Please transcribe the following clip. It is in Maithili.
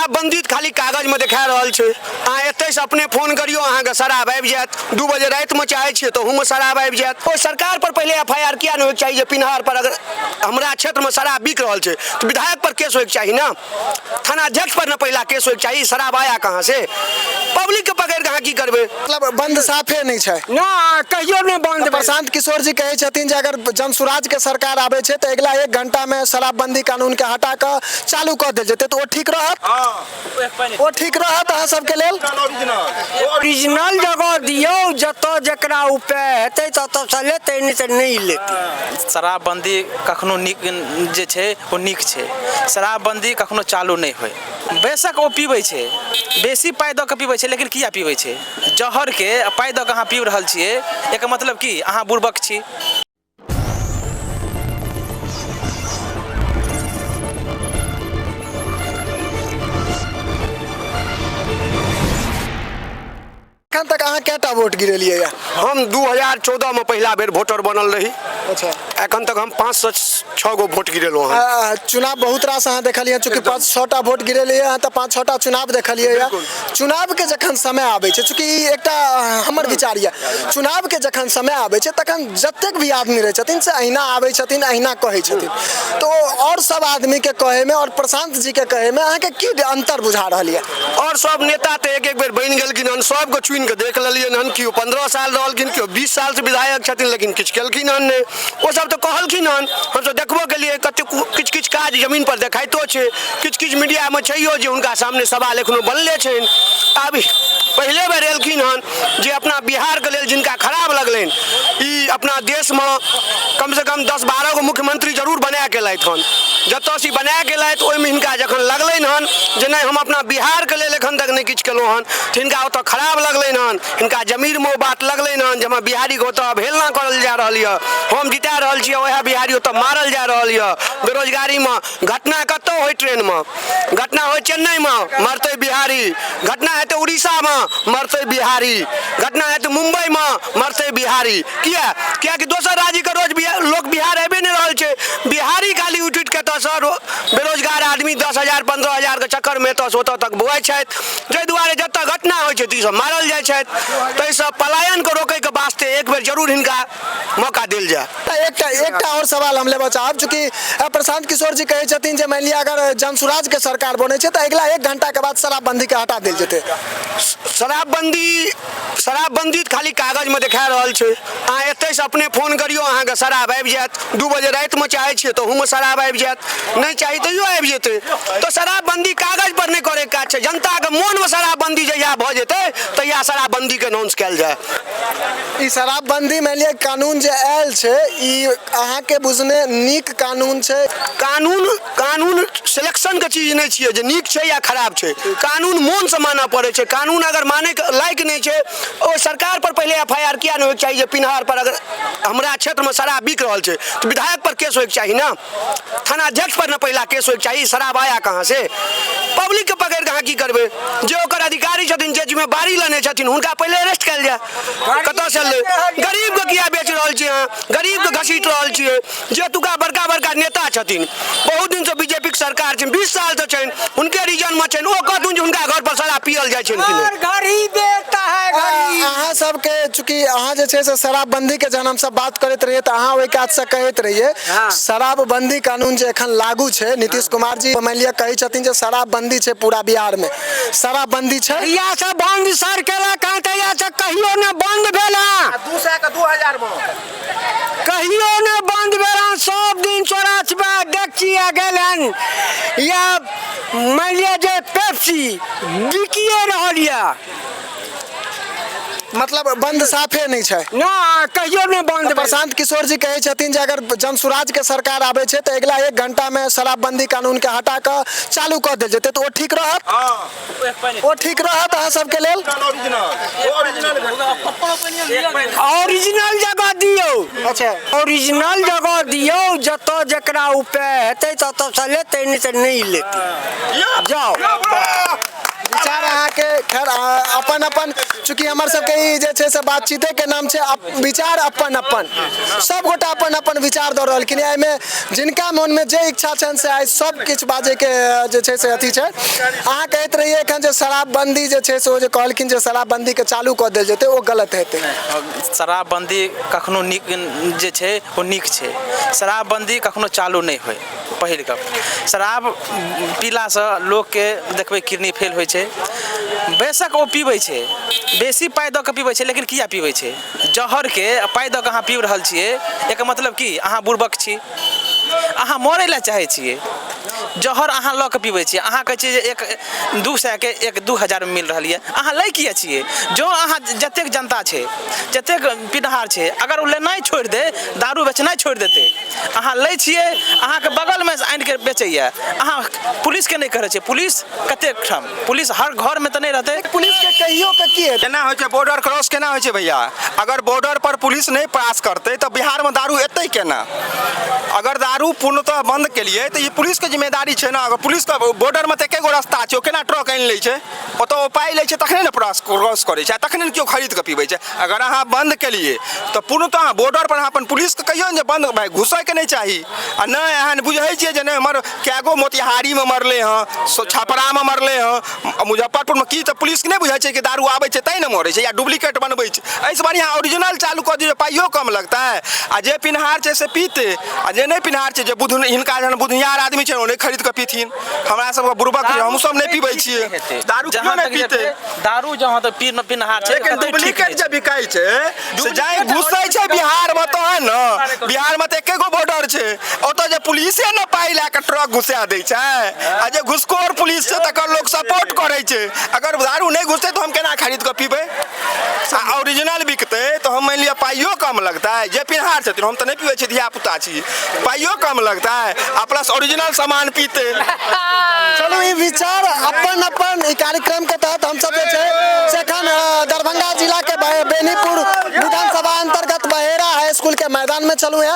शराबबंदी तऽ खाली कागजमे देखा रहल छै। अहाँ एतहिसँ अपने फोन करियौ, अहाँके शराब आबि जायत। 2 बजे रातिमे चाहै छियै तऽ ओहूमे शराब आबि जायत। ओहि सरकार पर पहिले एफ I R किया नहि होइके चाही जे पिनहार पर अगर हमरा क्षेत्रमे शराब बिक रहल छै तऽ विधायक पर केस होइके चाही ने, थानाध्यक्ष पर ने पहिला केस होइके चाही। शराब आया कहाँ से? पब्लिकके पकड़ि कऽ अहाँ की करबै? मतलब बंद साफे नहि छै ना, कहियो नहि बंद। प्रशांत किशोर जी कहै छथिन जे अगर जनसुराज के सरकार आबै छै तऽ अगिला 1 घंटा मे शराबबंदी कानून के हटा कऽ चालू कऽ देल जेतै, तऽ ओ ठीक रहत? ओ ठीक रहत अहाँ सबके लेल? ओरिजिनल जगह दियौ, जतऽ जकरा उपाय हेतै ततऽसँ लेतै, नहि तऽ नहि लेतै। शराबबंदी कखनो नीक जे छै ओ नीक छै, शराबबंदी कखनो चालू नहि होइ। बेशक ओ पीबै छै, बेसी पाइ दऽ कऽ पीबै छै, लेकिन किया पीबै छै? जहरके पाइ दऽ कऽ अहाँ पीब रहल छियै, एकर मतलब की अहाँ बुड़बक छी। एखन तक अहाँ कएटा वोट गिरेलियै यऽ? हम 2014 मे पहिला बेर वोटर बनल रही। अच्छा। एखन तक हम 5 सँ 6 गो वोट गिरेलहुँ हन। चुनाव बहुत रास अहाँ देखलियै, चूँकि 5-6 टा वोट गिरेलियै हँ तऽ 5-6 टा चुनाव देखलियै हँ। चुनाव के जखन समय आबै छै, चूँकि ई एकटा हमर विचार यऽ, चुनाव के जखन समय आबै छै तखन जतेक भी आदमी रहै छथिन से अहिना आबै छथिन, अहिना कहै छथिन, तऽ आओर सब आदमी के कहैमे आओर प्रशांत जी के कहैमे अहाँके की अंतर बुझा रहल यऽ? आओर सब नेता तऽ एक एक बेर बनि गेलखिन हन, सबके चुनि कऽ देख लेलियनि हन। केओ 15 साल रहलखिन, केओ 20 सालसँ विधायक छथिन, लेकिन किछु केलखिन हन नहि। ओ सब तऽ कहलखिन हन, हमसब देखबो केलियै, कतेक किछु किछु काज जमीन पर देखाइतो छै, किछु किछु मीडियामे छैहो जे हुनका सामने सवाल एखनो बनले छनि। आब पहिले बेर एलखिन हन जे अपना बिहारके लेल जिनका खराब लगलनि, ई अपना देशमे कमसँ कम 10-12 गो मुख्यमंत्री जरूर बना के एलथि हन। जतऽसँ ई बना के एलथि ओहिमे हिनका जखन लगलनि हन जे नहि, हम अपना बिहारके लेल एखन तक नहि किछु केलहुँ हन, तऽ हिनका ओतऽ खराब लगलनि हन। हिनका जमीरमे ओ बात लगलनि हन जे हमरा बिहारीके ओतऽ अवहेलना करल जा रहल यऽ, हम जिता रहल छी, उएह बिहारी ओतऽ मारल जा रहल यऽ बेरोजगारीमे। घटना कतौ होइ, ट्रेनमे घटना होइ, चेन्नईमे मरतै बिहारी, घटना हेतै उड़ीसामे मरतै बिहारी, घटना हेतै मुम्बईमे मरतै बिहारी। किया? कियाकि दोसर राज्यके रोज लोक बिहार आबि नहि रहल छै। बिहारी खाली उठि उठि कऽ एतऽसँ बेरोजगार आदमी 10,000 15,000 के चक्करमे एतऽसँ ओतऽ तक बौआइ छथि। जाहि दुआरे जतऽ घटना होइ छै तऽ ईसब मारल जाइ छथि। ताहिसँ पलायनके रोकैके वास्ते एक बेर जरूर हिनका मौका देल जाय। एकटा एकटा आओर सवाल हम लेबऽ चाहब, चूँकि प्रशांत किशोर जी कहै छथिन जे मानि लिअ अगर जनसुराज के सरकार बनै छै तऽ अगिला 1 घंटा के बाद शराबबंदी के हटा देल जेतै। शराबबंदी तऽ खाली कागजमे देखा रहल छै। अहाँ एतहिसँ अपने फोन करियौ, अहाँके शराब आबि जायत। 2 बजे रातिमे चाहै छियै तऽ ओहूमे शराब आबि जायत, नहि चाही तैयो आबि जेतै। तऽ शराबबंदी कागज पर नहि करैके काज छै, जनताके मोनमे शराबबंदी जहिया भऽ जेतै तहिया शराबबंदीके अनाउंस कयल जाय। ई शराबबंदी मानि लिअ कानून जे आयल छै, ई अहाँके बुझने नीक कानून छै? कानून सिलेक्शनके चीज नहि छियै जे नीक छै या खराब छै। कानून मोनसँ मानऽ पड़ै छै। कानून अगर मानैके लायक नहि छै, ओहि सरकार पर पहिले एफ I R किया नहि होइके चाही जे पिनहार पर अगर हमरा क्षेत्रमे शराब बिक रहल छै तऽ विधायक पर केस होइके चाही ने, थानाध्यक्ष पर ने पहिला केस होइके चाही। शराब आया कहाँ से? पब्लिकके पकड़ि कऽ अहाँ की करबै? जे ओकर अधिकारी छथिन, जे जिम्मेवारी लेने छथिन, हुनका पहिले अरेस्ट कयल जाय। कतऽसँ एलै? गरीबके किया बेच रहल छियै अहाँ? गरीबके घसीट रहल छियै। जे एतुका बड़का बड़का नेता छथिन, बहुत दिनसँ बीजेपीके सरकार छनि, 20 सालसँ छनि, हुनके रीजनमे छनि, ओ कहथुन जे हुनका घर पर शराब पियल जाइ छनि कि नहि? घड़ी बेचता है घड़ी। अहाँ सबके चूँकि अहाँ जे छै से शराबबंदी के जहन हमसब बात करैत रहियै तऽ अहाँ ओहि काजसँ कहैत रहियै, शराबबंदी कानून जे एखन लागू छै, नीतीश कुमार जी मानि लिअ कहै छथिन जे शराबबंदी छै, पूरा बिहारमे शराबबंदी छै। तहिया से बंद सर केलक हँ, तहिया से कहियो ने बंद भेल हँ। 200 के 2000 मे कहियो ने बंद भेल हँ। सब दिन चोरा छिपा देखची आ गेल हन या मानि लिअ जे पेप्सी बिकिए रहल यऽ। मतलब बंद साफे नहि छै? ना, कहियो नहि बंद भेल। प्रशांत किशोर जी कहै छथिन जे अगर जनसुराज के सरकार आबै छै तऽ अगिला 1 घंटा मे शराबबंदी कानून के हटा कऽ चालू कऽ देल जेतै, तऽ ओ ठीक रहत? ओ ठीक रहत अहाँ सबके लेल? ओरिजिनल जगह दियौ। अच्छा। ओरिजिनल जगह दियौ, जतऽ जकरा उपाय हेतै ततऽसँ लेतै, नहि तऽ नहि लेतै। जाउ। विचार अहाँ अहाँके खैर अपन अपन, चूँकि हमर सबके ई जे छै से बातचीते के नाम छै विचार अपन अपन, सब गोटा अपन अपन विचार दऽ रहलखिन। एहिमे जिनका मोनमे जे इच्छा छनि से आइ सब किछु बाजैके जे छै से अथी छै। अहाँ कहैत रहियै एखन जे शराबबंदी जे छै से ओ जे कहलखिन जे शराबबंदीके चालू कऽ देल जेतै, ओ गलत हेतै। शराबबंदी कखनो नीक जे छै ओ नीक छै, शराबबंदी कखनो चालू नहि होइ। पहिल गप, शराब पीलासँ लोकके देखबै किडनी फेल होइ छै। बेशक ओ पीबै छै, बेसी पाइ दऽ कऽ पीबै छै, लेकिन किया पीबै छै? जहरके पाइ दऽ कऽ अहाँ पीब रहल छियै, एकर मतलब की अहाँ बुड़बक छी, अहाँ मरै लए चाहै छियै। जहर अहाँ लऽ कऽ पीबै छियै, अहाँ कहै छियै जे एक दू सएके एक 2000मे मिल रहल यऽ, अहाँ लै किया छियै? जँ अहाँ जतेक जनता छै, जतेक पीनहार छै, अगर ओ लेनाइ छोड़ि दे, दारू बेचनाइ छोड़ि देतै, अहाँ लै छियै, अहाँके बगलमे आनिके बेचैए, अहाँ पुलिसके नहि कहै छियै। पुलिस कतेक ठाम, पुलिस हर घरमे तऽ नहि रहतै। पुलिसके कहियो के की हेतै? केना होइ छै बॉर्डर क्रॉस, केना होइ छै भैया? अगर बॉर्डर पर पुलिस नहि पास करतै तऽ बिहारमे दारू एतै केना? अगर दारू पूर्णतः बंद केलियै तऽ ई पुलिसके जिम्मेदारी छै ने। अगर पुलिसके बॉर्डरमे तऽ एके गो रस्ता छै, ओ केना ट्रक आनि लै छै? ओतऽ ओ पाइ लै छै तखने ने क्रॉस करै छै, आ तखने ने केओ खरीद कऽ पीबै छै। अगर अहाँ बंद केलियै तऽ पूर्णतः अहाँ बॉर्डर पर अहाँ अपन पुलिसके कहियौ ने जे बंद भाइ घुसैके नहि चाही। आ नहि एहन बुझै छियै जे नहि हमर कएगो मोतिहारीमे मरलै हँ, छपरामे मरलै हँ, मुजफ्फरपुरमे, की तऽ पुलिसके नहि बुझै छै कि दारू आबै छै तैँ ने मरै छै या डुप्लीकेट बनबै छै? एहिसँ बढ़िआँ ओरिजिनल चालू कऽ दियौ, पाइयो कम लगतै, आ जे पिन्हार छै से पीतै, आ जे नहि पिन्हार छै, जे बुध हिनका जहन बुधियार आदमी छै ओ नहि खरीद कऽ पीथिन। हमरा सबके बुड़बक छै, हमसब नहि पीबै छियै दारू, क्यों नहि पीतै दारू? जहाँ तक पीनहार छै, लेकिन डुप्लीकेट जे बिकाइ छै से जाय घुसै छै बिहारमे तहन ने। बिहारमे तऽ एके गो बॉर्डर छै, ओतऽ जे पुलिसे ने पाइ लए कऽ ट्रक घुसा दै छै, आ जे घुसखोर पुलिस छै तकर लोक सपोर्ट करै छै। अगर दारू नहि घुसतै तऽ हम केना खरीद कऽ पीबै? आ ओरिजिनल बिकतै तऽ हम मानि लिअ पाइयो कम लगतै। जे पिन्हार छथिन, हम तऽ नहि पीबै छी, धिया पुता छी, पाइयो कम लगतै आ प्लस ओरिजिनल सामान पीतै। चलू, ई विचार अपन अपन। ई कार्यक्रम के तहत हमसब जे छै से एखन दरभंगा जिला के बेनीपुर विधानसभा अंतर्गत बहेरा हाई स्कूल के मैदान में चलू है।